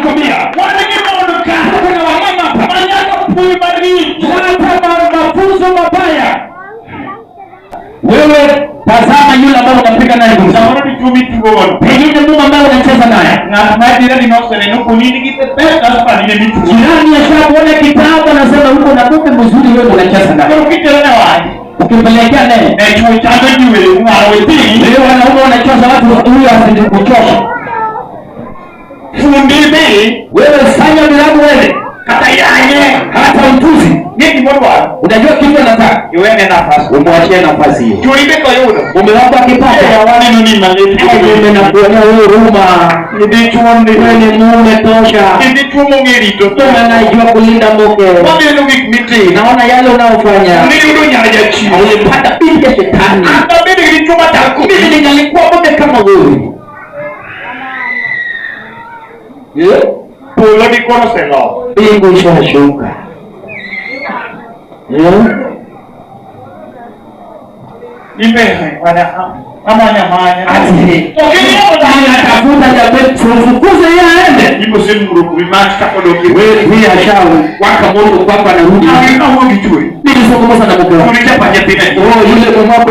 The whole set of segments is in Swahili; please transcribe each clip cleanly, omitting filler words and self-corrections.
Nakwambia kuna wamama hapa hata mafunzo mabaya. Wewe tazama yule ambaye unapiga naye gumzo, pengine mume ambaye unacheza naye, jirani ashakuona kitambo, anasema huko na mume mzuri, wewe unacheza naye, ukimpelekea naye leo wanaume wanachosha watu, huyo asikuchosha wewe. Fanya milango wewe, hata utuzi. Unajua kitu anataka, umwachie nafasi hiyo. Mume wako akipata, mimi nakuonea wewe huruma, wewe ni mume tosha, mume anayejua kulinda mke. Naona yale unaofanya ulipata binti ya shetani. Mimi ningalikuwa mume kama wewe. Mbingu ishashuka. Anatafuta jamii, tumfukuze yeye aende. Wewe pia ashawaka moto kwako, anarudi. Nilizungumza na mke wangu. Oh, yule mume wako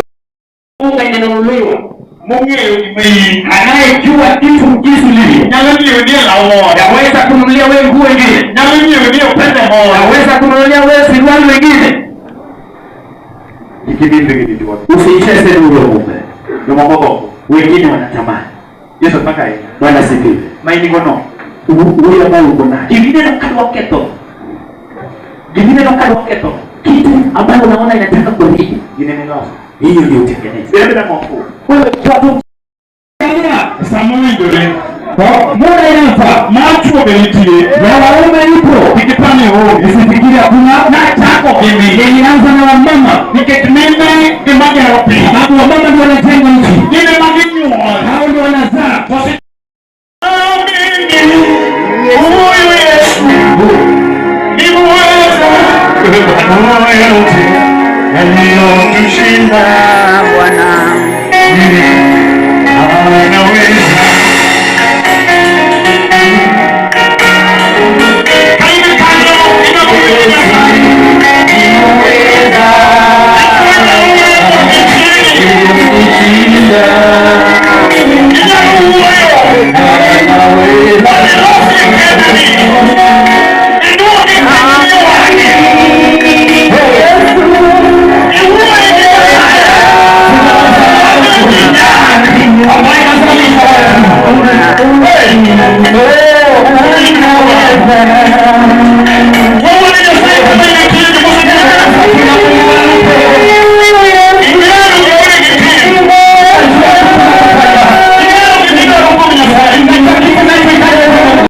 unga inanunuliwa. Anayejua kitu jinsi lilivyo yaweza kununulia wewe nguo ingine, yaweza kununulia wewe suruali wengine. Usicheze huyo mume, wengine wanatamani. Bwana sifiwe. Huyo ambaye uko naye kitu ambayo unaona inataka kuharibika, hiyo ndio utengeneze wewe. Muda inafaa na waume yupo, usifikiri hakuna. Ilianza na wamama, sababu wamama ndio wanajenga nchi, hao ndio wanazaa.